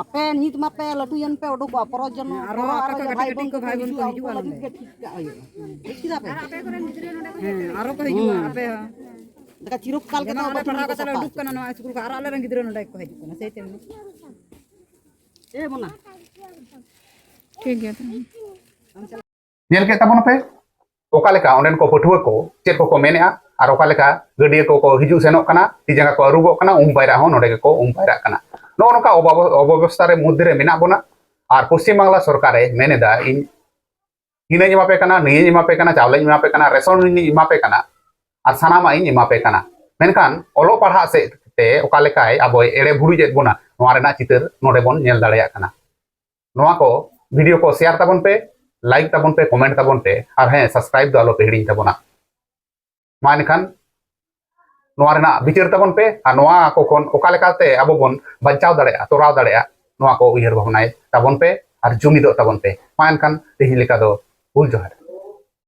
ᱟᱯᱮ ᱱᱤᱛ ᱢᱟᱯᱮ ᱞᱟᱹᱴᱩᱭᱮᱱ ᱯᱮ, ᱩᱰᱩᱠᱚᱜᱼᱟ᱾ ᱯᱚᱨᱚᱵᱽ ᱡᱮᱱᱚ ᱟᱨᱚ ᱯᱚᱨᱚᱵᱽ ᱟᱯᱮ ᱟᱨᱚ ᱠᱚ ᱡᱮ ᱠᱟᱹᱴᱤᱡ ᱵᱷᱟᱭ ᱠᱟᱹᱴᱤᱡ ᱵᱚᱱ ᱠᱚ ᱵᱷᱟᱭ ᱵᱚᱱ ᱠᱚ ᱦᱤᱡᱩᱜᱼᱟ, ᱦᱤᱡᱩᱜᱼᱟ ᱩᱱᱠᱩ ᱱᱚᱰᱮ᱾ ᱞᱟᱹᱜᱤᱫ ᱜᱮ ᱴᱷᱤᱠ ᱠᱟᱜ ᱦᱩᱭᱩᱜᱼᱟ᱾ ᱵᱩᱡ ᱠᱮᱫᱟ ᱯᱮ? ᱦᱮᱸ, ᱟᱨᱚ ᱠᱚ ᱦᱤᱡᱩᱜᱼᱟ, ᱟᱯᱮ ᱦᱚᱸ᱾ ᱫᱮᱠᱷᱟ ᱪᱤᱨᱚᱠ ᱠᱟᱞ ᱠᱟᱛᱮ ᱡᱮᱢᱚᱱ ᱟᱞᱮ ᱵᱟᱹᱪᱷᱩᱞ ᱯᱟᱲᱦᱟᱣ ᱠᱚ ᱠᱟᱛᱮ ᱞᱮ ᱥᱟᱯᱷᱟ ᱩᱰᱩᱠ ᱠᱟᱱᱟ ᱱᱚᱣᱟ ᱥᱠᱩᱞ ᱠᱷᱚᱱ, ᱟᱨᱚ ᱟᱞᱮ ᱨᱮᱱ ᱜᱤᱫᱽᱨᱟᱹ ᱱᱚᱰᱮ ᱠᱚ ᱦᱤᱡᱩᱜ ᱠᱟᱱᱟ, ᱥᱮᱭ ᱛᱮᱢᱱᱤ᱾ ᱮ ᱢᱚᱱᱟ᱾ ᱴᱷᱤᱠ ᱜᱮᱭᱟ ᱛᱟᱦᱚᱞᱮ᱾ ᱧᱮᱞ ᱠᱮᱫ ᱛᱟᱵᱚᱱᱟᱯᱮ ᱚᱠᱟ ᱞᱮᱠᱟ ᱚᱸᱰᱮᱱ ᱠᱚ ᱯᱟᱹᱴᱷᱩᱣᱟᱹ ᱠᱚ ᱪᱮᱫ ᱠᱚᱠᱚ ᱢᱮᱱᱮᱜᱼᱟ, ᱟᱨ ᱚᱠᱟ ᱞᱮᱠᱟ ᱜᱟᱹᱰᱭᱟᱹ ᱠᱚᱠᱚ ᱦᱤᱡᱩᱜ ᱥᱮᱱᱚᱜ ᱠᱟᱱᱟ, ᱛᱤ ᱡᱟᱸᱜᱟ ᱠᱚ ᱟᱹᱨᱩᱵᱚᱜ ᱠᱟᱱᱟ, ᱩᱢ ᱯᱟᱭᱨᱟᱜ ᱦᱚᱸ ᱱᱚᱰᱮ ᱜᱮᱠᱚ ᱩᱢ ᱯᱟᱭᱨᱟᱜ ᱠᱟᱱᱟ᱾ ᱱᱚᱜᱼᱚ ᱱᱚᱝᱠᱟ ᱚᱵᱟᱵᱚ-, ᱚᱵᱚᱵᱮᱵᱚᱥᱛᱷᱟ ᱨᱮ ᱢᱚᱫᱽᱫᱷᱮ ᱨᱮ ᱢᱮᱱᱟᱜ ᱵᱚᱱᱟ᱾ ᱟᱨ ᱯᱚᱥᱪᱤᱢ ᱵᱟᱝᱞᱟ ᱥᱚᱨᱠᱟᱨᱮ ᱢᱮᱱ ᱮᱫᱟ, ᱤᱧ ᱤᱱᱟᱹᱧ ᱮᱢᱟ ᱯᱮ ᱠᱟᱱᱟ, ᱱᱤᱭᱟᱹᱧ ᱮᱢᱟ ᱯᱮ ᱠᱟᱱᱟ, ᱪᱟᱣᱞᱮᱧ ᱮᱢᱟ ᱯᱮ ᱠᱟᱱᱟ, ᱨᱮᱥᱚᱱ ᱤᱧ ᱮᱢᱟ ᱯᱮ ᱠᱟᱱᱟ, ᱟᱨ ᱥᱟᱱᱟᱢᱟᱜ ᱤᱧ ᱮᱢᱟ ᱯᱮ ᱠᱟᱱᱟ᱾ ᱢᱮᱱᱠᱷᱟᱱ ᱚᱞᱚᱜ ᱯᱟᱲᱦᱟᱜ ᱥᱮᱫ ᱛᱮ ᱚᱠᱟ ᱞᱮᱠᱟᱭ ᱟᱵᱚᱭ ᱮᱲᱮ ᱵᱷᱩᱲᱩᱡ ᱮᱫ ᱵᱚᱱᱟ, ᱱᱚᱣᱟ ᱨᱮᱱᱟᱜ ᱪᱤᱛᱟᱹᱨ ᱱᱚᱰᱮ ᱵᱚᱱ ᱧᱮᱞ ᱫᱟᱲᱮᱭᱟᱜ ᱠᱟᱱᱟ᱾ ᱱᱚᱣᱟ ᱠᱚ ᱵᱷᱤᱰᱤᱭᱳ ᱠᱚ ᱥᱮᱭᱟᱨ ᱛᱟᱵᱚᱱ ᱯᱮ, ᱞᱟᱭᱤᱠ ᱛᱟᱵᱚᱱ ᱯᱮ, ᱠᱚᱢᱮᱱᱴ ᱛᱟᱵᱚᱱ ᱯᱮ, ᱟᱨ ᱦᱮᱸ, ᱥᱟᱵᱥᱠᱨᱟᱭᱤᱵ ᱫᱚ ᱟᱞᱚ ᱯᱮ ᱦᱤᱲᱤᱧ ᱛᱟᱵᱚᱱᱟ᱾ ᱢᱟ ᱮᱱᱠᱷᱟᱱ ᱱᱚᱣᱟ ᱨᱮᱱᱟᱜ ᱵᱤᱪᱟᱹᱨ ᱛᱟᱵᱚᱱ ᱯᱮ, ᱟᱨ ᱱᱚᱣᱟ ᱠᱚ ᱠᱷᱚᱱ ᱚᱠᱟ ᱞᱮᱠᱟᱛᱮ ᱟᱵᱚ ᱵᱚᱱ ᱵᱟᱧᱪᱟᱣ ᱫᱟᱲᱮᱭᱟᱜᱼᱟ, ᱛᱚᱨᱟᱣ ᱫᱟᱲᱮᱭᱟᱜᱼᱟ, ᱱᱚᱣᱟ ᱠᱚ ᱩᱭᱦᱟᱹᱨ ᱵᱷᱟᱵᱽᱱᱟᱭ ᱛᱟᱵᱚᱱ ᱯᱮ ᱟᱨ ᱡᱩᱢᱤᱫᱚᱜ ᱛᱟᱵᱚᱱ ᱯᱮ᱾ ᱢᱟ ᱮᱱᱠᱷᱟᱱ ᱛᱮᱦᱮᱧ ᱞᱮᱠᱟ ᱫᱚ ᱦᱩᱞ ᱡᱚᱦᱟᱨ᱾